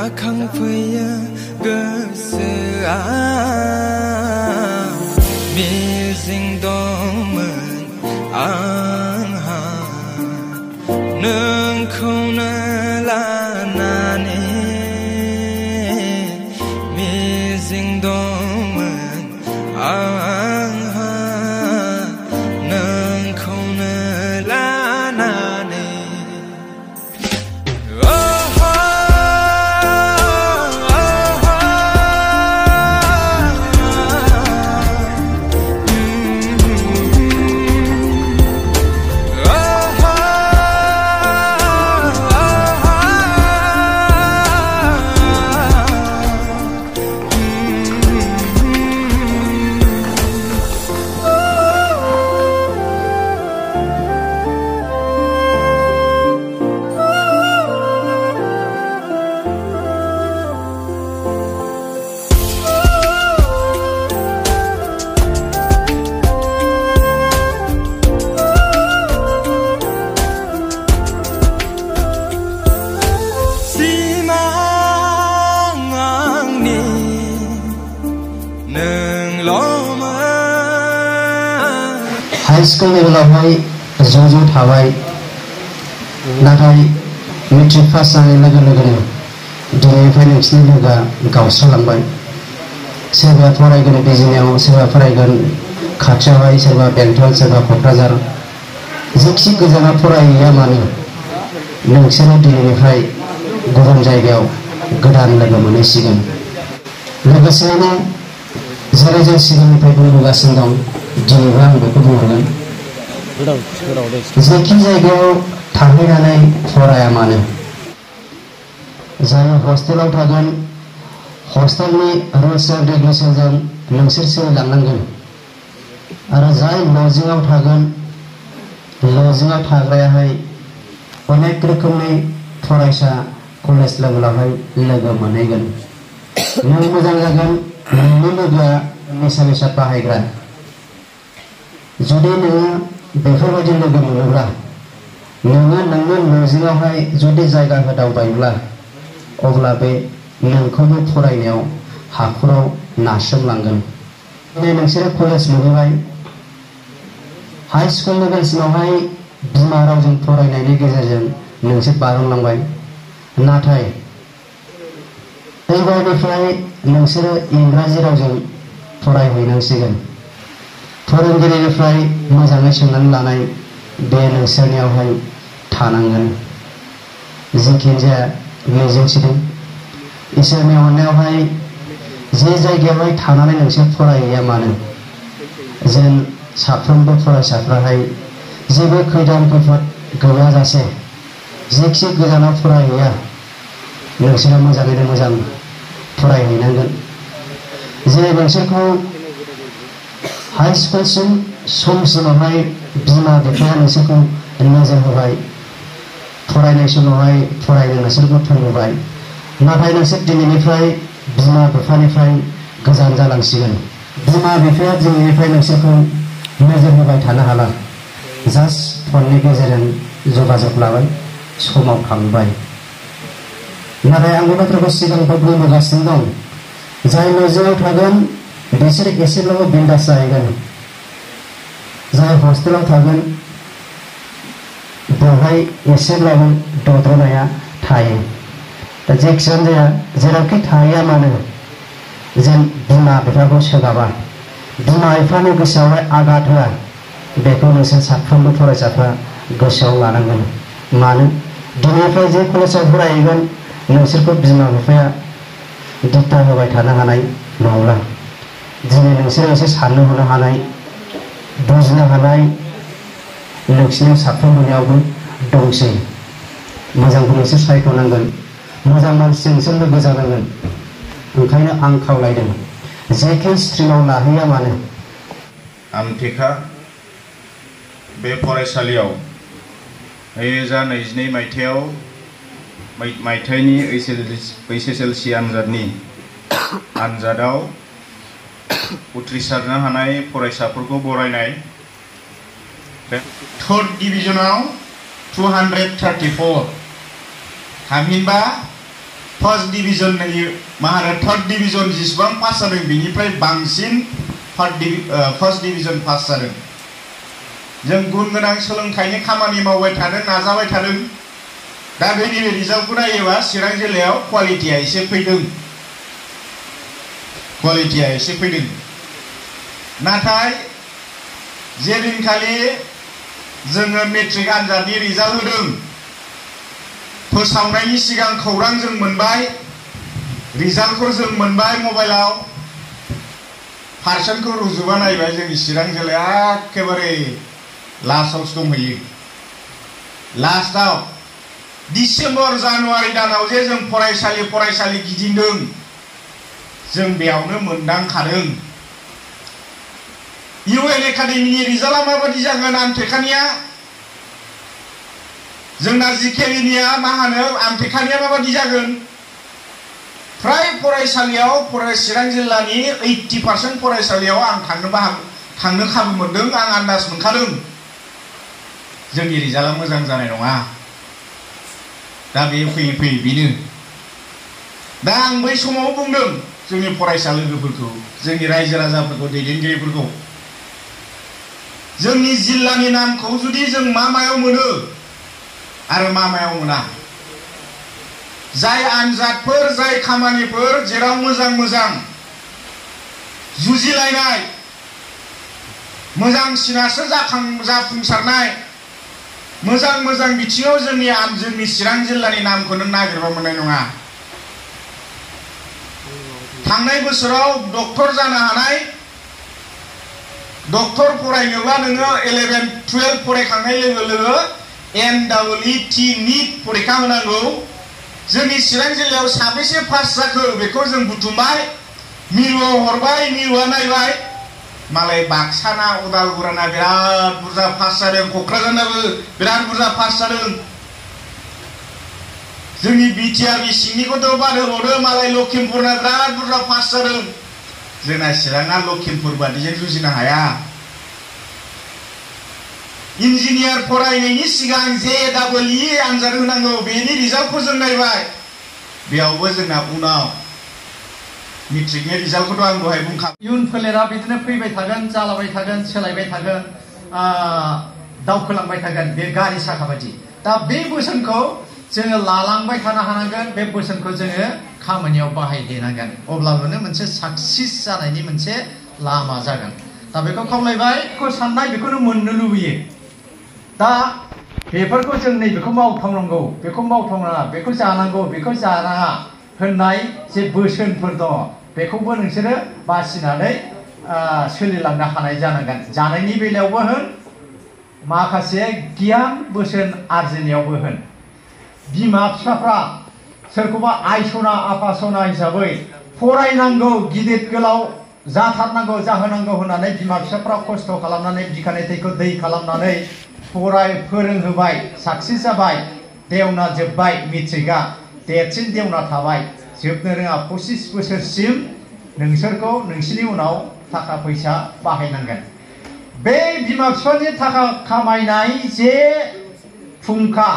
जाखांफैयो गोसोआ मिजिं दंमोन आंहा नोंखौनो लानानै मिजिं दंमोन आंहा नोंखौनो लानानै हाईस्कुल लेभेलावहाय ज' थाबाय नाथाय मेट्रिक पास जानाय लोगो लोगोनो दिनैनिफ्राय नोंसिनि लोगोआ गावस्रालांबाय सोरबा फरायगोन बिजनियाव सोरबा फरायगोन खाथियावहाय सोरबा बेंटल सोरबा क'क्राझार जेखि गोजानाव फरायहैया मानो नोंसोरो दिनैनिफ्राय गुबुन जायगायाव गोदान लोगो मोनहैसिगोन लोगोसेनो जेरै जों सिगांनिफ्राय बुंबोगासिनो दं दिनैबो आं बेखौ बुंहरगोन जेखि जायगायाव थाहैनानै फराया मानो जाय हस्टेलाव थागोन हस्टेलनि रुल्स एन्ड रेगुलेशनजों नोंसोर सोलिलांनांगोन आरो जाय लजिंआव थागोन लजिंआव थाग्रायाहाय अनेक रोखोमनि फरायसा कलेज लेभेलावहाय लोगो मोनहैगोन नों मोजां जागोन नोंनि लोगोआ निसा बेसाद बाहायग्रा जुदि नोङो बेफोरबायदि लोगो मोनोब्ला नोङो नोंनि लजिंआवहाय जुदि जायगा होदावबायब्ला अब्ला बे नोंखौबो फरायनायाव हाखराव नारसोमलांगोन दिनै नोंसोरो कलेज मोनहैबाय हाई स्कुल लेभेलसिमावहाय बिमा रावजों फरायनायनि गेजेरजों नोंसोर बारलांबाय नाथाय एबारनिफ्राय नोंसोरो इंराजि रावजों फरायहैनांसिगोन फोरोंगिरिनिफ्राय मोजाङै सोंनानै लानाय बे नोंसोरनियावहाय थानांगोन जेखियानो जाया मिजिंथिदों इसोरनि अननायावहाय जे जायगायावहाय थानानै नोंसोर फरायहैया मानो जेन साफ्रोमबो फरायसाफ्राहाय जेबो खैदान खैफोद गैयाजासे जेखि गोजानाव फरायहैया नोंसोरो मोजाङैनो मोजां फरायहैनांगोन जे नोंसोरखौ हाई स्कुलसिम समसिमावहाय बिमा बिफाया नोंसोरखौ नोजोर होबाय फरायनाय समावहाय फरायनो नोंसोरखौ थोनबोबाय नाथाय नोंसोर दिनैनिफ्राय बिमा बिफानिफ्राय गोजान जालांसिगोन बिमा बिफाया दिनैनिफ्राय नोंसोरखौ नोजोर होबाय थानो हाला जास्ट फननि गेजेरजों जगाजग लाबाय समाव थांबाय नाथाय आं बे बाथ्राखौ सिगांनिफ्राय बुंबोगासिनो दं जाय लजिंआव थागोन बिसोर एसेब्लाबो बिन्दास जाहैगोन जाय हस्टेलाव थागोन बेवहाय एसेब्लाबो दद्रनाया थायो दा जेखियानो जाया जेरावखि थाहैया मानो जेन बिमा बिफाखौ सोगाबा बिमा बिफानि गोसोआवहाय आघात होआ बेखौ नोंसोर साफ्रोमबो फरायसाफ्रा गोसोआव लानांगोन मानो दिनैनिफ्राय जे कलेजाव फरायहैगोन नोंसोरखौ बिमा बिफाया दिथा होबाय थानो हानाय नंला दिनै नोंसोर एसे साननो हनो हानाय बुजिनो हानाय नोंसिनि साफ्रोमबोनियावबो दंसै मोजांखौ नोंसोर सायख'नांगोन मोजां मानसिजों नोंसोर लोगो जानांगोन ओंखायनो आं खावलायदों जेखि स्ट्रिमाव लाहैया मानो आमटेका बे फरायसालियाव 2022 मायथाइनि HSLC आनजादाव उथ्रिसारनो हानाय फरायसाफोरखौ बरायनाय थर्ड डिविजनाव 234 थामहिनबा फार्स्ट डिवीजन मा होनो थार्ड डिवीजन जेसेबां पास जादों बेनिफ्राय बांसिन फार्स्ट डिवीजन पास जादों। जों गुन गोनां सोलोंथाइनि खामानि मावबाय थादों, नाजाबाय थादों। दा बेनि रिजाल्टखौ नायोबा चिरां जिल्लायाव क्वालिटिया एसे फैदों, क्वालिटिया एसे फैदों। नाथाय जे दिनखालि जोङो मेट्रिक आनजादनि रिजाल्ट होदों, फोसावनायनि सिगां खौरां जों मोनबाय, रिजाल्टखौ जों मोनबाय मबाइलाव, पार्सेन्टखौ रुजुबा नायबाय जोंनि चिरां जिल्लाया एखेबारे लास्टआवसो दंहैयो। लास्टआव डिसेम्बर जानुवारि दानाव जे जों फरायसालि गिदिंदों, जों बेयावनो मोनदांखादों इउएन एकाडेमिनि रिजाल्टआ माबादि जागोन। आमटेकानिया जोंना जिकेबिनिया मा होनो आमटेकानिया माबादि जागोन। फ्राय फरायसालियाव चिरां जिल्लानि 80% फरायसालियाव आं थांनो खाबु मोनदों। आं आन्दाज मोनखादों जोंनि रिजाल्टआ मोजां जानाय नङा। दा बे फैयै फैयै बेनो। दा आं बै समाव बुंदों जोंनि फरायसा लोगोफोरखौ, जोंनि रायजो राजाफोरखौ, दैदेनगिरिफोरखौ, जोंनि जिल्लानि नामखौ जुदि जों मायाव मोनो आरो मायाव मोना, जाय आनजादफोर, जाय खामानिफोर जेराव मोजां जुजिलायनाय, मोजांसिनासो जाफुंसारनाय, मोजां बिथिङाव जोंनि चिरां जिल्लानि नामखौ नों नागिरबा मोननाय नङा। थांनाय बोसोराव डक्टर जानो हानाय, डक्टर फरायनोबा नोङो 11-12 फरायखांनाय लोगो NEET नीट परीक्षा होनांगौ। जोंनि चिरां जिल्लायाव साबेसे पास जाखो बेखौ जों बुथुमबाय, मिरुआव हरबाय, मिरुआ नायबाय, मालाय बाक्साना, उदालगुरिना बिराद बुरजा पास जादों, क'क्राझारनाबो बिराद बुरजा पास जादों। जोंनि बिटिआरनि सिंनिखौथ' बाद होबावदो, मालाय लखिमपुरना बिराद बुरजा पास जादों। जोंना चिराङा लखिमपुर बादिजों जुजिनो हाया। इन्जिनियार फरायनायनि सिगां JEE आनजाद होनांगौ, बेनि रिजाल्टखौ जों नायबाय, बेयावबो जोंना उनाव मेट्रिकनि रिजाल्टखौथ' आं दहाय बुंखाबाय। इयुन फोलेरा बिदिनो फैबाय थागोन, जालाबाय थागोन, सोलायबाय थागोन, दावखोलांबाय थागोन, बे गारि साखा बायदि। दा बे बोसोनखौ जोङो लालांबाय थानो हानांगोन, बे बोसोनखौ जोङो खामानियाव बाहायदेनांगोन, अब्लाबोनो मोनसे साक्सेस जानायनि मोनसे लामा जागोन। दा बेखौ खावलायबाय, बेखौ साननाय, बेखौनो मोननो लुबैयो। दा बेफोरखौ जों नैबेखौ मावथावनांगौ, बेखौ मावथावनाङा, बेखौ जानांगौ, बेखौ जानाङा होननाय जे बोसोनफोर दङ, बेखौबो नोंसोरो बासिनानै सोलिलांनो हानाय जानांगोन। जानायनि बेलायावबो होन, माखासे गियान बोसोन आरजिनायावबो होन। बिमा बिफाफ्रा सोरखौबा आइसना आफासना हिसाबै फरायनांगौ, गिदिर गोलाव जाथारनांगौ, जाहोनांगौ होननानै बिमा बिफाफ्रा खस्थ' खालामनानै बिखानि थैखौ दै खालामनानै फोरोंहोबाय, साक्सेस जाबाय, देवना जोब्बाय, मेट्रिकआ देरसिन देवना थाबाय, जोबनो रोङा। 25 बोसोरसिम नोंसोरखौ नोंसिनि उनाव थाखा फैसा बाहायनांगोन। बे बिमा बिफानि थाखा खामायनाय जे फुंखा,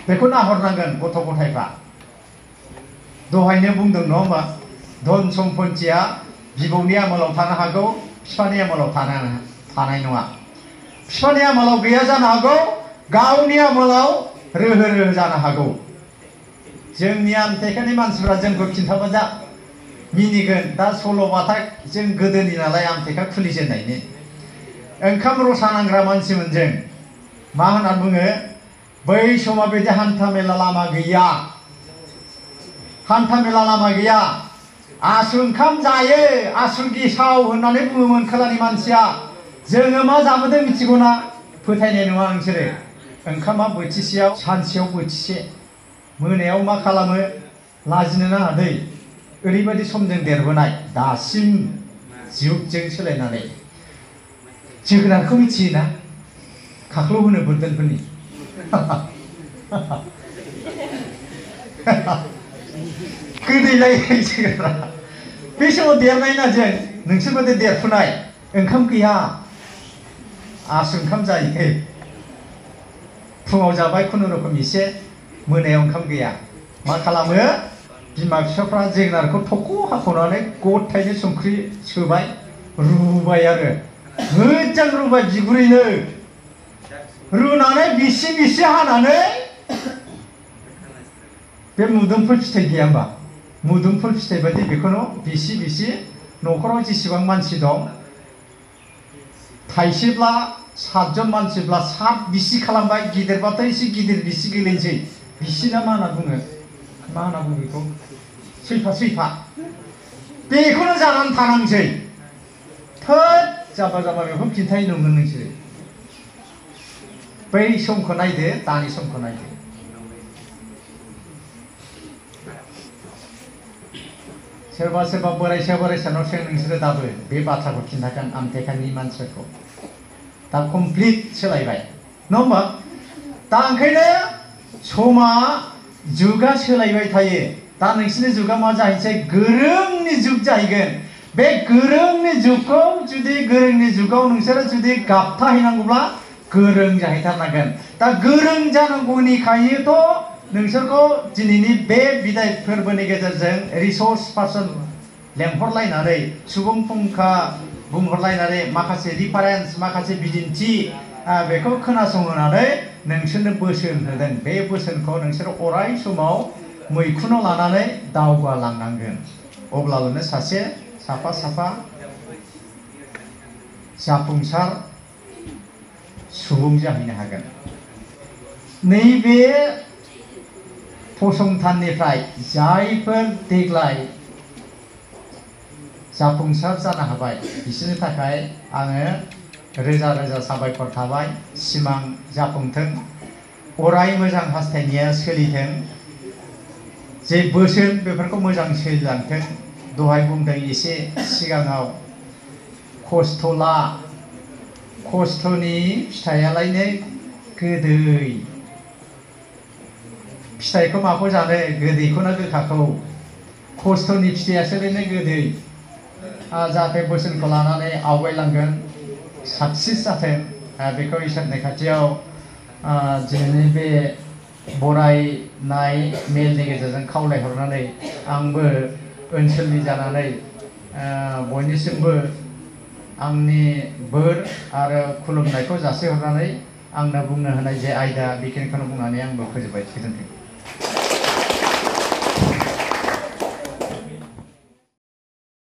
बेखौ नाहरनांगोन गथ' गथायफ्रा। दहायनो बुंदों नङा होमबा, धन सम्पथिया बिबौनि आमोलाव थानो हागौ, बिफानि आमोलाव थानाय नङा। बिफानि आमोलाव गैया जानो हागौ, गावनि आमोलाव रोहो जानो हागौ। जोंनि आमटेकानि मानसिफ्रा जोंखौ खिन्थाबा जा मिनिगोन। दा सल'बाथा जों गोदोनि नालाय, आमटेका खुलिजेननायनि ओंखाम रसा नांग्रा मानसिमोन जों। मा होनना बुङो, बै समाव बिदि हान्था मेला लामा गैया, आसु ओंखाम जायो, आसु गेसाव होननानै बुङोमोन खोलानि मानसिया। जोङो मा जाबोदों मिथिगौना? फोथायनाय नङा नोंसोरो। ओंखामा बोथिसेयाव, सानसेयाव बोथिसे, मोनायाव मा खालामो, लाजिनो नाङा दै, ओरैबायदि समजों देरबोनाय, दासिम जुगजों सोलायनानै। जोगोनारखौ मिथियोना? खाख्लौ होनो बोरदोनफोरनि। गोदैलाय जोगोनारा। बे समाव देरनाय ना जों, नोंसोरबादि देरफुनाय। ओंखाम गैया, आसु ओंखाम जायो, फुङाव जाबाय खुनुरुखुम एसे, मोनायाव ओंखाम गैया। मा खालामो, बिमा फिसाफ्रा जोगोनारखौ थख' हाख'नानै गथायनो संख्रि सोबाय रुबाय आरो मोजां रुबाय बिगुरैनो रुनानै बिसि बिसि हानानै बे मुदुमफुल फिथाइ गैया होमबा मुदुमफुल फिथाइ बायदि बेखौनो बिसि बिसि न'खराव जेसेबां मानसि दं थाइसेब्ला 7 जन मानसिब्ला 7 बिसि खालामबाय गिदिरबाथाय एसे गिदिर बिसि गोलैनोसै बिसिना मा होनना बुङो बेखौ सैफा बेखौनो जानानै थानांसै थोद जाबा जाबा बेखौ खिन्थायो नंगोन नोंसोरो बै समखौ नायदो दानि समखौ नायदो सोरबा सोरबा बोराइसानाव सों नोंसोरो दाबो बे बाथ्राखौ खिन्थागोन आमटेकानि मानसिफोरखौ दा कमप्लिट सोलायबाय नङा होमबा दा ओंखायनो समा जुगा सोलायबाय थायो दा नोंसिनि जुगा मा जाहैसै गोरोंनि जुग जाहैगोन बे गोरोंनि जुगखौ जुदि गोरोंनि जुगाव नोंसोरो जुदि गाबथाहैनांगौब्ला गोरों जाहैथारनांगोन दा गोरों जानांगौनिखायथ' नोंसोरखौ दिनैनि बे बिदाय फोरबोनि गेजेरजों रिसर्स पार्सन लेंहरलायनानै सुबुं फुंखा बुंहरलायनानै माखासे रिफारेन्स माखासे बिदिन्थि बेखौ खोनासंहोनानै नोंसोरनो बोसोन होदों बे बोसोनखौ नोंसोर अराय समाव मैखुनाव लानानै दावगालांनांगोन अब्लानो सासे साफा जाफुंसार सुबुं जाहैनो हागोन नैबे फसंथाननिफ्राय जायफोर देग्लाय जाफुंसार जानो हाबाय बिसोरनि थाखाय आङो रोजा रोजा साबायखर थाबाय सिमां जाफुंथों अराय मोजां हास्थायनाया सोलिथों जे बोसोन बेफोरखौ मोजां सोलिलांथों दहाय बुंदों एसे सिगाङाव खस्थ'नि फिथाइयालायनो गोदै फिथाइखौ माखौ जानो गोदैखौ ना गोखाखौ खस्थ'नि फिथाइयासोलायनो गोदै जाहाथे बोसोनखौ लानानै आवगायलांगोन साक्सेस जाथों बेखौ इसोरनि खाथियाव दिनैनि बे बरायनाय मेलनि गेजेरजों खावलायहरनानै आंबो ओनसोलनि जानानै बयनिसिमबो आंनि बोर आरो खुलुमनायखौ जासिहरनानै आंनो बुंनो होनाय जे आयदा बेखिनिखौनो बुंनानै आंबो फोजोबबाय गोजोन्थों